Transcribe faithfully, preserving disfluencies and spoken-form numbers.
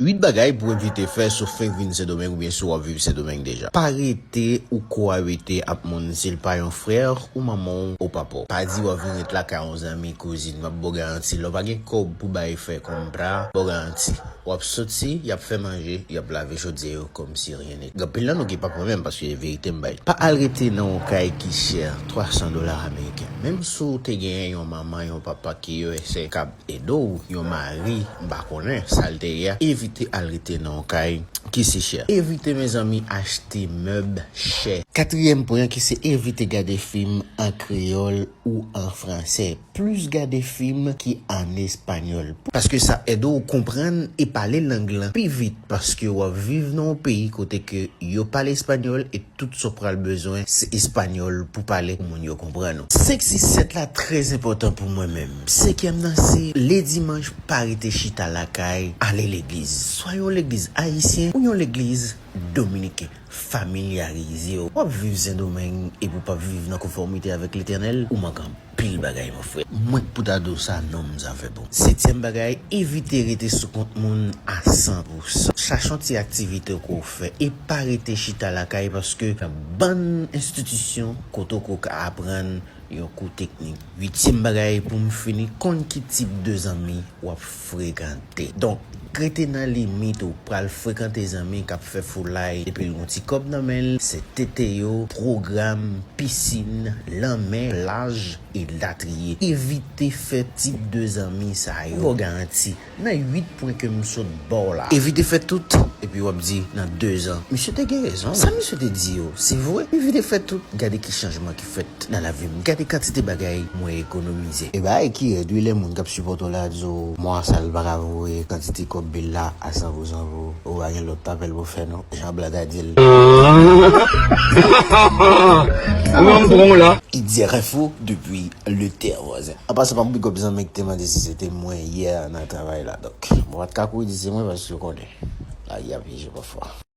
Uit bagay pou w evite fè si w fenk vin Sendomeng oubyen si w ap viv Sendomeng deja. Pa rete ou koabite ap moun si l pa yon frè ou manman w ou papa w. Pa di w ap vin ret lakay yon zanmi, kouzin, m ap ba w garanti, lè w pa gen kòb pou bay frè konpra, ba w garanti. W ap soti, y ap fè manje, y ap lave chodyè yo kòmsi ryen n'était. Gen anpil nan nou ki pa pran menm, paske se verite m bay. Pa al rete nan yon kay ki chè, twa san dola ameriken. Menm si w te gen yon manman, yon papa ki U S A k ap ede w, yon mari, m pa konnen sa l te ye a, evite al rete nan yon kay ki si chè. Evite, mezanmi, achte mèb chè. Katriyèm pwen an ki se evite gade fim an kreyòl ou an fransè. Plis gade fim ki an espanyòl. Paske sa ede w konprann e pale lang lan pi vit, paske w ap viv nan yon peyi kote ke yo pale espanyòl e tout sa w pral bezwen se espanyòl pou pale pou moun yo konprann ou. Senk, sis, sèt la trè enpòtan pou mwen menm. Senkyèm nan se ledimanch pa rete chita lakay, ale legliz. Swa yon legliz ayisyen ou yon legliz dominiken. Familyarize w. W ap viv Sendomeng epi w p ap viv nan konfòmite avèk Letènèl, ou manke anpil bagay, mon frè. Mwen k pou ta di w sa, non, m sa fè bon. Setyèm bagay, evite rete sou kont moun a san pou san. Chache yon ti aktivite ke w fè e pa rete chita lakay, paske bann enstitisyon kote w ka aprann yon kou teknik. Uityèm bagay pou m fini, konn ki tip de zanmi w ap frekante. Donk, rete nan limit ou pral frekante zanmi k ap fè foulay epi l gon ti kòb nan men l, se tete yo, pwogram, pisin, lanmè, plaj, elatriye. Evite fè tip de zanmi sa yo. Bon, garanti, nan uit pwen ke m sot ba w la. Evite fè tout, epi w ap di nan dezan, misye te gen rezon. Sa misye te di yo, se vre. Evite fè tout, gade ki chanjman ki fèt nan lavi m. Gade kantite bagay mwen ekonomize. E bagay ki rèd wi, lè moun k ap sipòte w la di w mwa sa l pa ka voye kantite kòb bil la a san pou san pou ou pa gen lòt apèl pou fè non. Jan Bla ta di l. Ou menm pran w la. Idyè Kafou depi Letè Vwazen. An pasan, m ap big up zanmi k te mande si se te mwen yè nan travay la. Donk, mwen pa t ka kouri di se mwen paske w konnen. Lavi a pyeje pafwa.